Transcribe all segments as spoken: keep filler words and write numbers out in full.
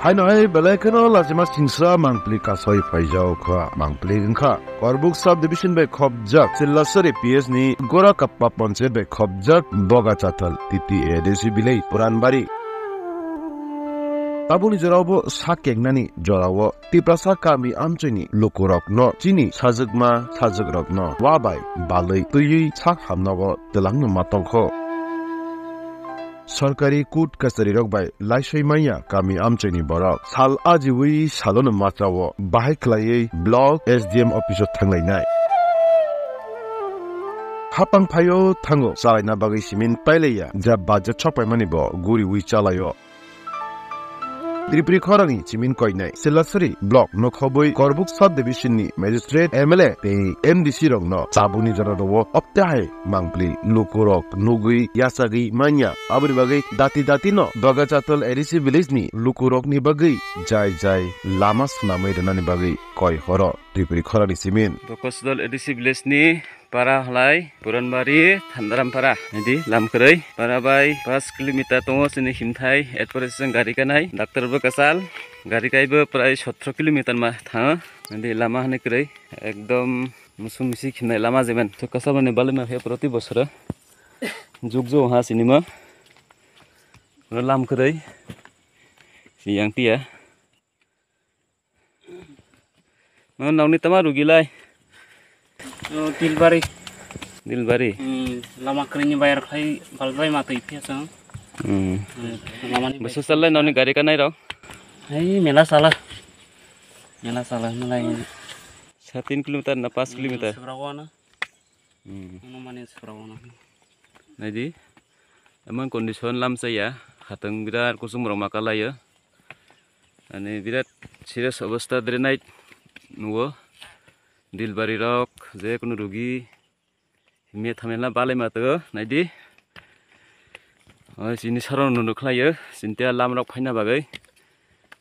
Haino hai belai kheno lachima singsa mangpili kasoi phaijao kha. Mangpili wngkha Korbuk sub division bai khopjak Silasari P S ni Gorakappa Panchayat bai khopjak Bogachathal T T A D C village Puranbari. Tabukni jorao bo sak kengnani jorao Tiprasa kami amchoini lukurokno chini sajwkma sajwkrokno wa bai balwi twiwi sak hamnago twlangno ma tongkho. Sorkari court kacharirok bai laisoi manya kami amchoini borok sal ajiwi salono machao bahai khlaiwi block S D M office o thanglainai. Hapang phaio thango chalaina bagwi simin pailaiya, ja budget sokpaimani bo guriwi chalaio. Tripuri khorangni simin koinai Silasari block nokhobwi Korbuk sub division ni magistrate, M L A tei M D C rokno tabukni jorao opte hai mangpili lukurok nugwi yachagwi manya. Aboni bagwi dati dati no Bogachathal A D C village ni lukurokni bagwi jai jai lama swnamwi rwnani bagwi koi horo Tripuri khorangni simin. Bogachathal A D C village ni para halai Puranbari Thandarampara nidi lam kwrwi para bai paanch kilometer tongo chini himthai, erpore se gari kanai doctor bo kwchal gari kaibo prai sotro kilometer ma thango nidi lama hwnwi kwrwi ekdom musuk misik himnai lama jemen to kwchal mani balwi ma phiya proti bosoro juk jo ha sinima lam kwrwi siyang tiya. No nokni tama rugi lai? O, Dilbari. Dilbari. Hmm, lama kwrwini bayar khai balbai ma twi phiya chwng. Hmm. Hmm, lamani bai. Bwswk chalai nokni gari kanai rok? Hei, mela chala. Mela chala, malai. Sa tin kilometer na paanch kilometer? Hmm, Subrawana. Hmm. Ano mani Subrawana. Naidi, emang condition lam chaya, hatwng birat kuchung rok ma kalaio. Ani birat serious obostha, drainage nugo, Dilbari rok, je kunu rugi, himya thamya balai ma to, naidi. Oi, chini saro no nukhlaio, chintia lam rok phaina bagwi.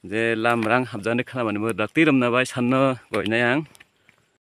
Je lam rang habjani khana mani bo dakti romna bai sanno goinai ang.